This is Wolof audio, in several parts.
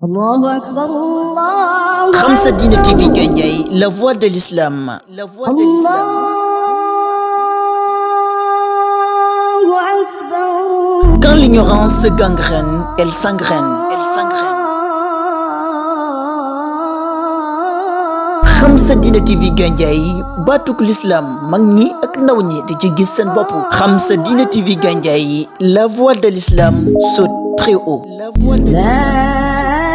الله أكبر الله Khamsa Dine TV Gandiaye, la voix de l'islam. الله أكبر. Quand l'ignorance gangrène, elle s'engraine. Khamsa Dine TV Gandiaye, batuk l'islam, mag ñi ak ndaw ñi di ci gis seen bopp. Khamsa Dine TV Gandiaye, la voix de l'islam saute très haut. La voix de l'islam.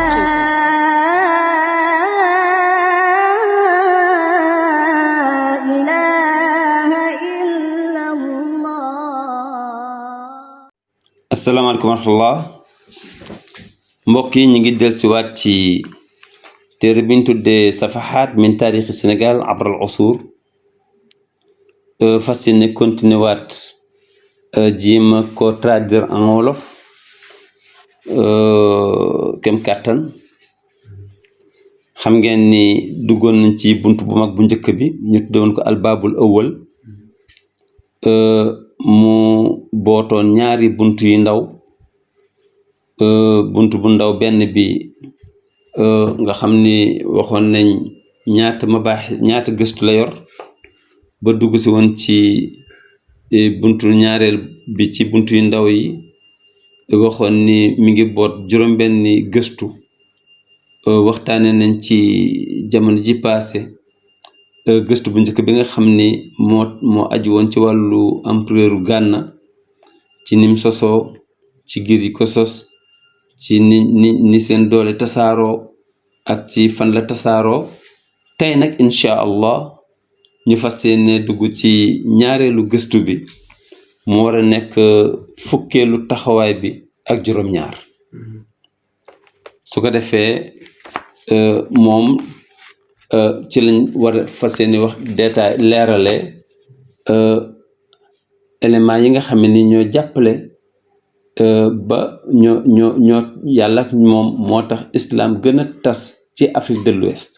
asalaamaaleykum wa rahmatullah mbokk yi ñu ngi dellusiwaat ci téere bi ñu tuddee safahaat min taarixi Sénégal abra al usur fas yéene continué waat jéem ko traduire en wolof kem kàttan xam ngeen ni duggoon nañ ci bunt bu mag bu njëkk bi ñu tuddewoon ko albaabul awwal mu bootoon ñaari bunt yu ndaw bunt bu ndaw benn bi nga xam ni waxoon nañ ñaata gëstu la yor ba dugg si woon ci buntu ñaareel bi ci bunt yu ndaw yi waxoon ni mi ngi boot juróom-benni gëstu waxtaane nañ ci jamono ji passé gëstu bu njëkk bi nga xam ni moo aju woon ci wàllu empereur Gànna ci nim sosoo ci giir yi ko sos ci ni seen doole tasaaroo ak ci fan la tasaaroo tey nag incha allah ñu fas yéene dugg ci ñaareelu gëstu bi mu war a nekk fukkeelu taxawaay bi ak juróom-ñaar su ko defee moom ci lañ war a fas yéene wax détail leerale éléments yi nga xam ne ñoo jàppale ba ñoo yàlla ak moom moo tax islam gën a tas ci Afrique de l'Ouest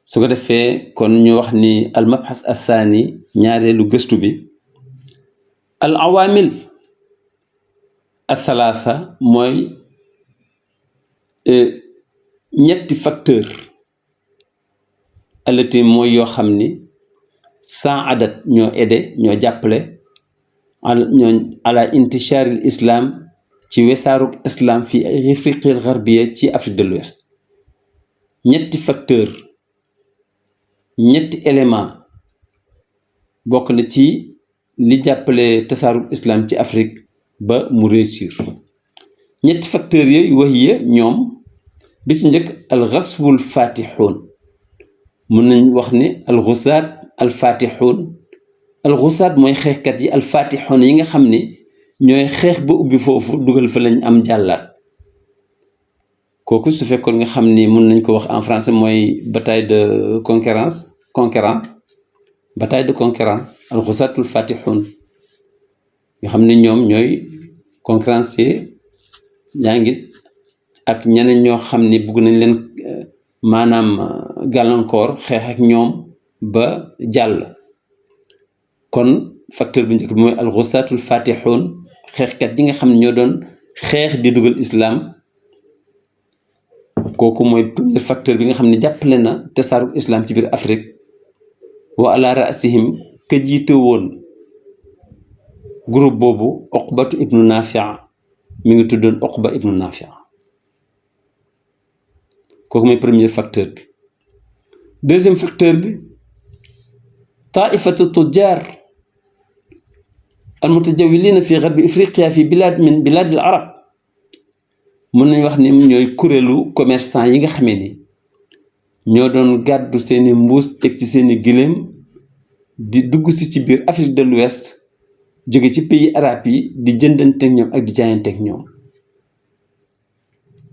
su ko defee kon ñu wax ni al mabhas athani ñaareelu gëstu bi al awamil athalaatha mooy ñetti facteur alati mooy yoo xam ni sans adat ñoo aidé ñoo jàppale ñoo ala intisharil islam ci wesaaruk islam fi afriqil garbiya ci Afrique de l'Ouest ñetti facteur ñetti élément bokk na ci li jàppale tasaaruk islam ci Afrique ba mu réussir ñetti facteurs yooyu wahiya ñoom bi ci njëkk al ghaswul fatihun mun nañ wax ni al ghusaat al fatihun al ghusaat mooy xeexkat yi al fatihun yi nga xam ni ñooy xeex ba ubbi foofu dugal fa lañ am jàllaat kooku su fekkoon nga xam ni mun nañ ko wax en français mooy bataille de conquérant bataille de conquérant al ghusaatul fatihun nga xam ni ñoom ñooy concurrencier yaa ngi ak ñeneen ñoo xam ni bugg nañ leen maanaam gàllankoor xeex ak ñoom ba jàll kon facteur bu njëkk bi mooy al ghusaatul fatihun xeexkat yi nga xam ne ñoo doon xeex di dugal islam kooku mooy premier facteur bi nga xam ne jàppale na tasaaruk islam ci biir Afrique wa ala rasihim ka jiite woon groupe boobu Uqbatu ibnu Nafia mi ngi tuddoon Uqba ibnu Nafia kooku mooy premier facteur bi deuxième facteur bi taifatu tujjar al mutajawilina fi garbi ifriqiya fi bilad min bilad al arab mën nañ wax ni ñooy kuréelu commerçant yi nga xamee ni ñoo doon gàddu seeni mbuus teg ci seeni giléem di dugg si ci biir Afrique de l'Ouest jóge ci pays arabes yi di jëndanteeg ñoom ak di jaayanteeg ñoom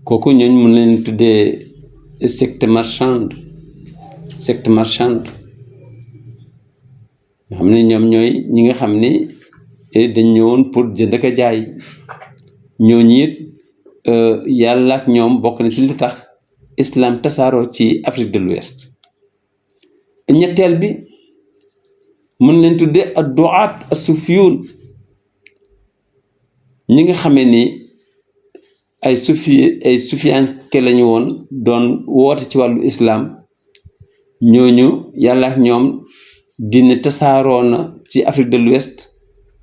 kooku ñooñ mën leen tuddee secte marchande nga xam ne ñoom ñooy ñi nga xam ni dañ ñëwoon pour jënd ak jaay ñooñu it yàlla ak ñoom bokk na ci li tax islam tasaaroo ci Afrique de l'Ouest ñetteel bi mën leen tuddee ad du'aat as-sufiyun ñi nga xamee ni ay sufiyanke lañu woon doon woote ci wàllu islam ñooñu yàlla ak ñoom diine tasaaroo na ci Afrique de l'Ouest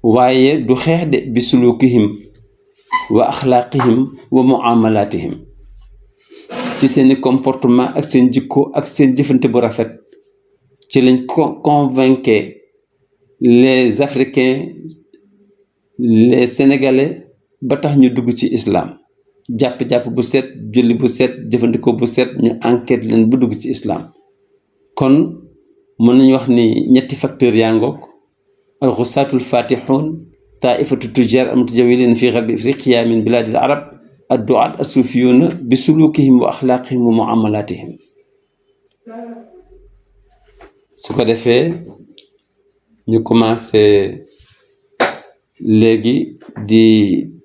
waaye du xeex de bi sulukihim wa axlaaqihim wa muamalatihim ci seeni comportement ak seen jikko ak seen jëfante bu rafet ci lañ convaincre les Africains les Sénégalais ba tax ñu dugg ci islam jàpp bu set julli bu set jëfandikoo bu set ñu enquête leen bu dugg ci islam kon mën nañu wax ni ñetti facteur yaa ngoog alxusaatul fatixuun taaifatu tujaar almutajawilin fi garbi afriqiya min bilaadil arab adduaat asufiyuuna bi sulukihim wa axlaaqihim wa muamalatihim su ko defee ñu commencé léegi di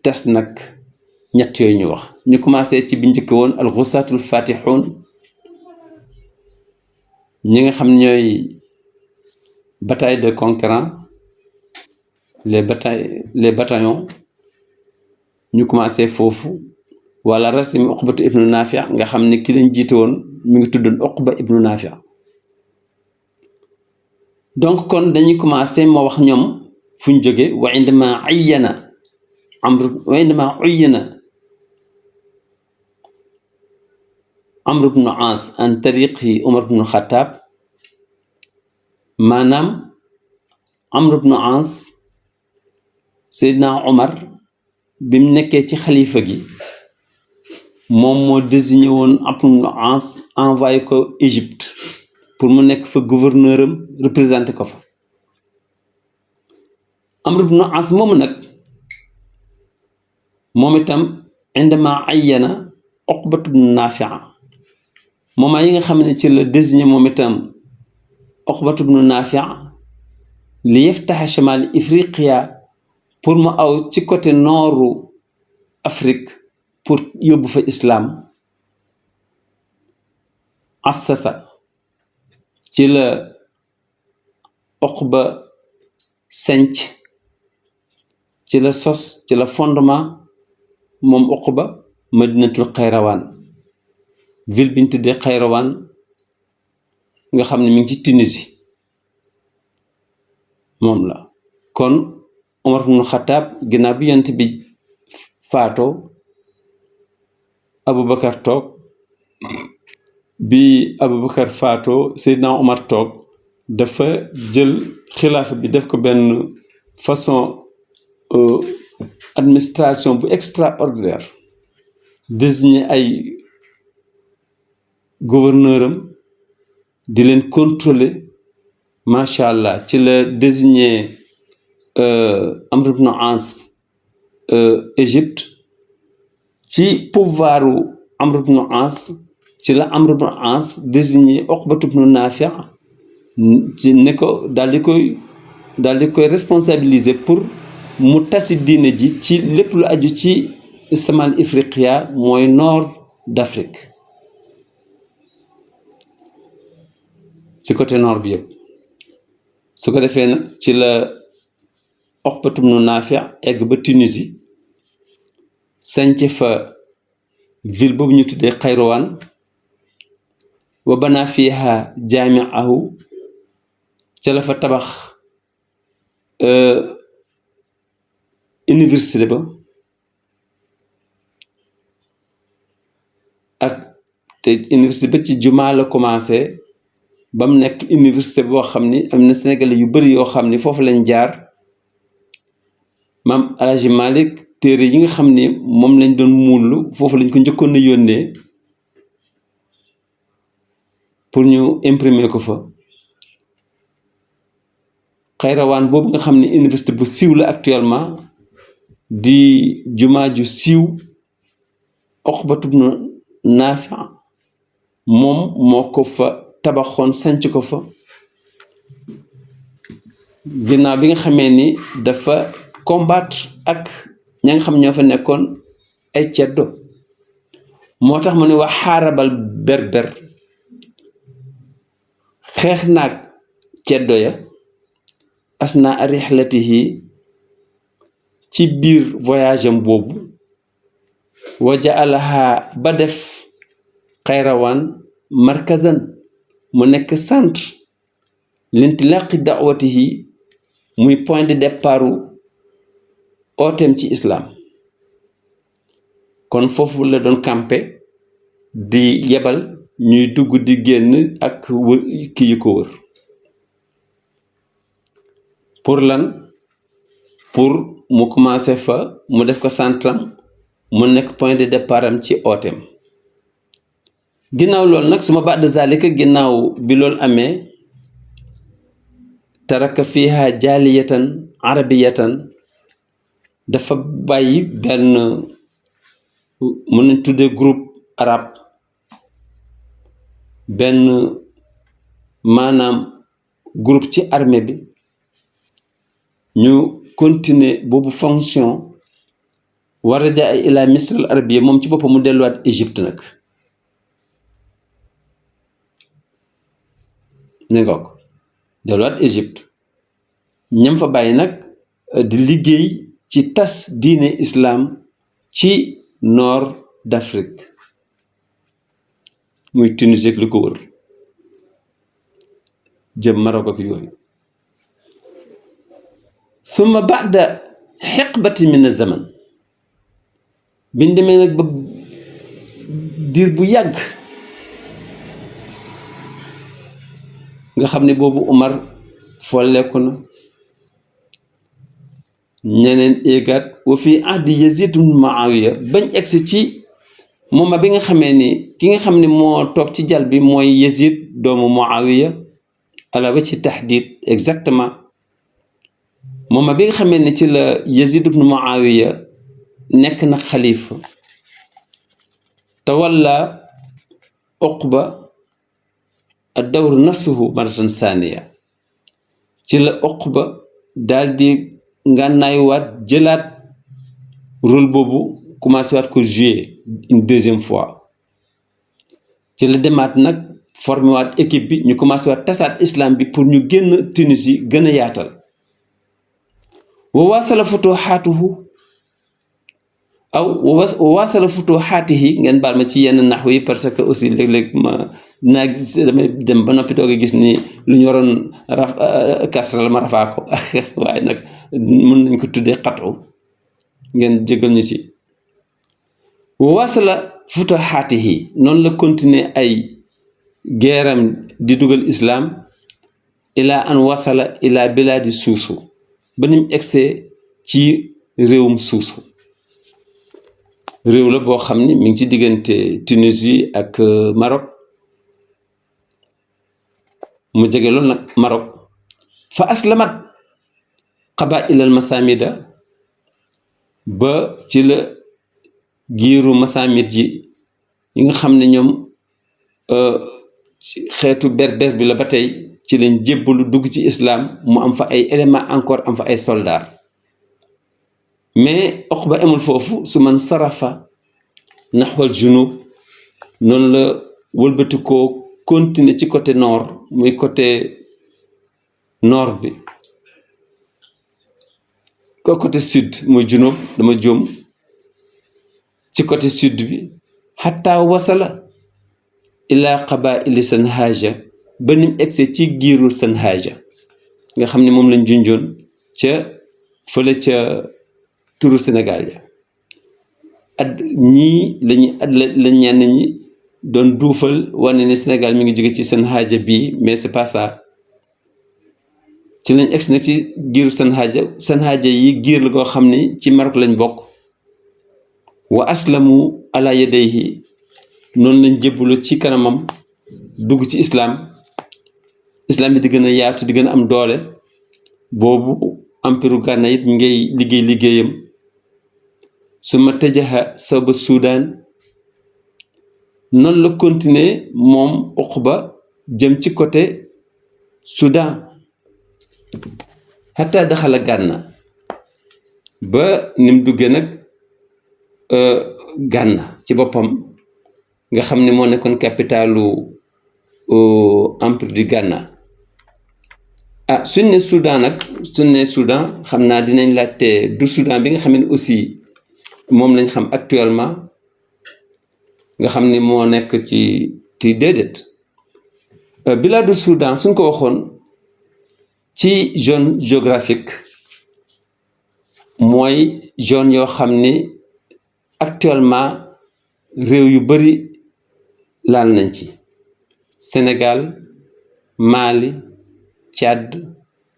tas nag ñett yooyu ñu wax ñu commencé ci bi njëkk woon alxusaatul fatixuun ñi nga xam ñooy bataille de conquérants les bataillons ñu commencé foofu wala rasim Uqbatu ibnu Naafi nga xam ne ki lañ jiite woon mi ngi tuddoon Uqba ibnu Naafi donc kon dañuy commencé ma wax ñoom fu ñu jóge wa indama ayyana Amr ibnu As an tariqi Umar ibnu Xattaab maanaam Amr ibnu As Seydina Omar bi mu nekkee ci xalifa gi moom moo désigné woon Amr ibnu As envoyé ko Égypte pour mu nekk fa gouverneur am représenté ko fa Amr ibnu As moomu nag moom itam indama ayyana Uqbatu ibnu Naafi moment yi nga xam ne ci la désigné moom itam Uqbatu ibnu Naafi li yaftaxa chamal Ifriqiya pour mu aw ci côté nooru Afrique pour yóbbu fa islam assasa ci la Uqba senc ci la sos ci la fondement moom Uqba madinatul Xayrawaan ville bi ñu tuddee Xayrawaan nga xam ne mi ngi ci Tunisie moom la kon Umar ibn Xattaab ginnaaw bi yonent bi faatoo Aboubacar toog bi Aboubacar faatoo Seydina Omar toog dafa jël xilaafa bi def ko benn façon administration bu extraordinaire désigné ay gouverneur am di leen contrôler macha allah ci la désigné Amr ibn As Égypte ci pouvoiru Amr ibn As ci la Amr ibn As désigné Uqbatu ibn Naafi ci ne ko daal di koy responsabiliser pour mu tasi diine ji ci lépp lu aju ci Samal Ifriqiya mooy nord d'Afrique ci côté nord bi yëpp su ko defee nag ci la Uqbatu ibnu Naafi egg ba Tunisie sanc fa ville boobu ñu tuddee Xayrawaan wa bana fiha jaamiahu ca la fa tabax université ba ak te université ba ci jumaa la commencé ba mu nekk université boo xam ni am na Sénégalais yu bari yoo xam ni foofu lañ jaar maam Alaaji Malick téere yi nga xam ni moom lañ doon muulu foofu lañ ko njëkkoon a yónnee pour ñu imprimer ko fa Xayrawaan boobu nga xam ni université bu siiw la actuellement di jumaa ju siiw Uqbatu ibnu Naafi moom moo ko fa tabaxoon sanc ko fa ginnaaw bi nga xamee ni dafa combattre ak ña nga xam ñoo fa nekkoon ay ceddo moo tax mu ne wax xaarabal berber xeex naag ceddo ya asna rihlatihi ci biir voyage am boobu wa jaalaha ba def Xayrawaan markazan mu nekk centre lintilaqi da'watihi muy point de départu ooteem ci islam kon foofu la doon campé di yebal ñuy dugg di génn ak kii yu ko wër pour lan pour mu commencé fa mu def ko centram mu nekk point de départ am ci ooteem ginnaaw loolu nag suma ba'da zalika ginnaaw bi loolu amee taraka fiha jaaliyatan arabiyatan dafa bàyyi benn mën nañ tuddee groupe arabe benn maanaam groupe ci armée bi ñu continuer boobu fonction war a jaa ila misr al arabia moom ci boppam mu delluwaat Égypte nag ne nga ko delluwaat Égypte ñam fa bàyyi nag di liggéey ci tas diine islam ci nord d'Afrique muy Tunisie ak li ko wër jëm Maroc ak yooyu summa ba'da hiqbati min az-zaman biñ demee nag ba diir bu yàgg nga xam ne boobu Umar folleeku na ñeneen éegaat wa fi ahdi Yazid ibn Muawiya bañ egsi ci mooma bi nga xamee ni ki nga xam ne moo toog ci jal bi mooy Yazid doomu Muawiya ala wa ci tahdid exactement mooma bi nga xamee ni ci la Yazid ibn Muawiya nekk na xalifa tawalla Uqba ad-dawr nafsuhu maratan saaniya ci la Uqba daal di ngànnaayuwaat jëlaat rôle boobu commencé waat ko jouer une deuxième fois ci la demaat nag formé waat équipe bi ñu commencé waat tasaat islam bi pour ñu génn Tunisie gën a yaatal wa waasala futuhaatuhu aw wa waasala futuhaatihi ngeen baal ma ci yenn naxwu yi parce que aussi léeg-léeg ma naa damay dem ba noppi doog a gis ni lu ñu waroon kasra la ma rafaa ko waaye nag mën nañ ko tuddee xatu ngeen jégal ñu si wasala futuhaatihi noonu la continuer ay geeram di dugal islam ila an wasala ila biladi suusu ba nim egsee ci réewum suusu réew la boo xam ni mi ngi ci diggante Tunisie ak Maroc mu jege loolu nag Maroc fa aslamat qabaa'il al masamida ba ci la giiru masamid yi nga xam ne ñoom xeetu berber bi la ba tey ci lañ jébbalu dugg ci islam mu am fa ay éléments encore am fa ay soldats mais Uqba amul foofu su man sarafa naxwal junub noonu la wëlbati koo continuer ci côté nord muy côté nord bi ko côté sud muy junub dama jóom ci côté sud bi xataa wasala ila qabaili Sanhaja ba nim egse ci giirul Sanhaja nga xam ne moom lañ junjoon ca fële ca turu Sénégal ya at ñii la ñenn ñi doon duufal wane ne Sénégal mi ngi jóge ci Sanhaja bii mais c'est pas ça ci lañ egsi nag ci giiru Sanhaja yi giir la koo xam ni ci Maroc lañ bokk wa aslamu ala yadayhi noonu lañ jébbalu ci kanamam dugg ci islam bi di gën a yaatu di gën a am doole boobu empiru Gànnaar it ngay liggéeyam su ma tëjaxa saba Soudan noonu la continuer moom Uqba jëm ci côté Soudan xataa daxala Gànnaar ba nim duggee nag Gànnaar ci boppam nga xam ne moo nekkoon capitalu empire du Ghana suñ ne Soudan nag xam naa dinañ laajte du Soudan bi nga xam ne aussi moom lañ xam actuellement nga xam ni moo nekk ci déedéet Biladu Soudan suñ ko waxoon ci zone géographique mooy zone yoo xam ni actuellement réew yu bari laal nañ ci Sénégal Mali Tchad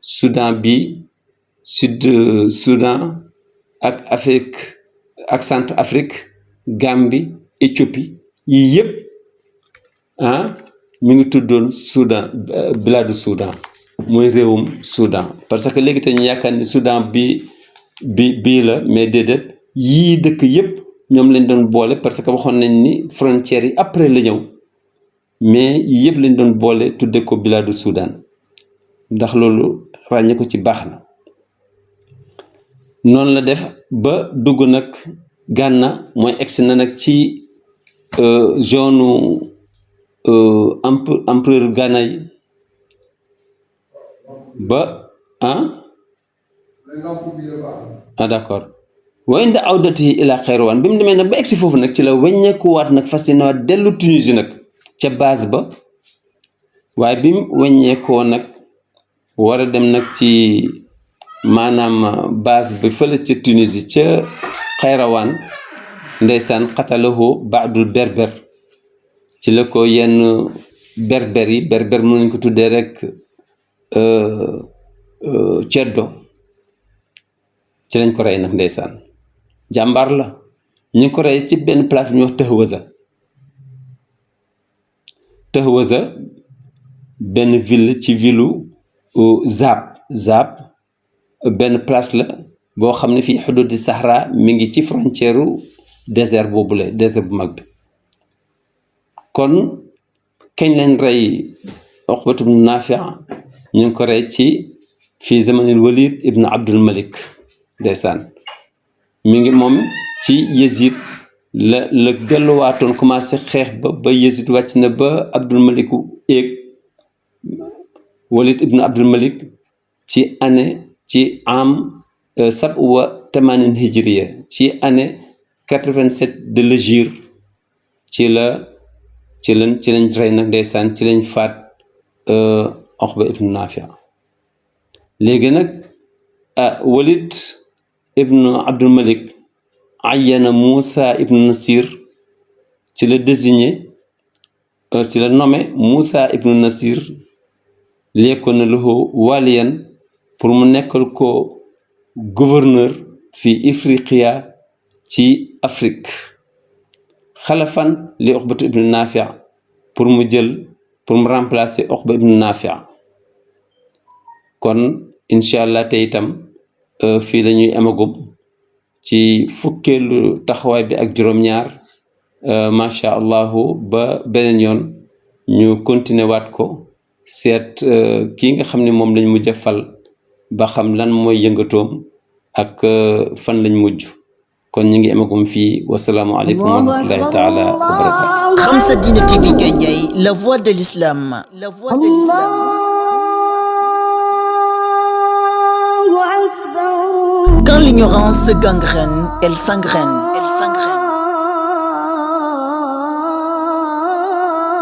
Soudan bi Sud Soudan ak Afrique ak Centrafrique Gambie Éthiopie yii yëpp mi ngi tuddoon Soudan Biladu Soudan mooy réewum Soudan parce que léegi te ñu yaakaar ni Soudan bii la mais déedéet yii dëkk yëpp ñoom lañ doon boole parce que waxoon nañ ni frontières yi après la ñëw mais yii yëpp lañ doon boole tudde ko Biladu Soudan ndax loolu ràññee ko ci baax na noonu la def ba dugg nag Ghana mooy egsi na nag ci zone empereur Ghana yi ba d'accord wa inda awdati ila Xayrawaan bi mu demee nag ba egsi foofu nag ci la weññeekuwaat nag fas yéene waat dellu Tunisie nag ca base ba waaye bi mu weññeekoo nag war a dem nag ci maanaam base bi fële ca Tunisie ca Xayrawaan ndeysaan xatalahu baadul berber ci la ko yenn berber mën nañ ko tuddee rek ceddo ci lañ ko rey nag ndeysaan jàmbaar la ñu ngi ko rey ci benn place bi ñuy wax Tahwaza benn ville ci villu Zab benn place la boo xam ne fii xududi Sahara mi ngi ci frontière désert boobule désert bu mag bi kon kañ lañ rey Uqbatu ibn Naafi' ñu ngi ko rey ci fii zamanil Walid ibn Abdul Malik ndeysaan mi ngi moom ci Yezid la delluwaatoon commencé xeex ba Yezid wàcc na ba Abdul Malik éeg Walid ibn Abdul Malik ci am sabwa tamanin hijriya ci année 87 de l'hégire ci lañ rey nag ndeysaan ci lañ faat Uqba ibn Naafi' léegi nag Walid ibn Abdul Malik ayyana Moussa ibn Nasir ci la désigné ci la nommé Moussa ibn Nasir liyakuna lahu waliyan pour mu nekkal ko gouverneur fi Ifriqiya ci Afrique xalafan li Uqbatu ibn Naafi' pour mu remplacer Uqba ibn Naafi' kon incha allah te itam fii la ñuy amagum ci fukkeelu taxawaay bi ak juróom-ñaar macha allahu ba beneen yoon ñu continuer waat ko seet kii nga xam ne moom lañ mujj a fal ba xam lan mooy yëngatoom ak fan lañ mujj kon ñu ngi amagum fii wasalaamu aleykum wa rahmatullahi taala wa barakatu. Khamsa Dina TV Gandiaye, la voix de l'islam. Quand l'ignorance se gangrène, elle s'engraine.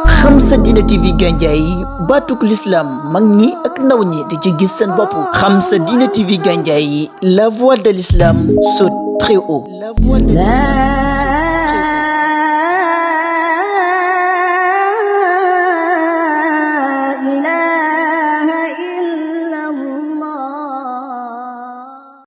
Khamsa Dina TV Gandiaye, baatuk l'islam mag ñi ak ndaw ñi di ci gis seen bopp. Khamsa Dina TV Gandiaye, la voix de l'islam saute très haut. La voix de l'islam.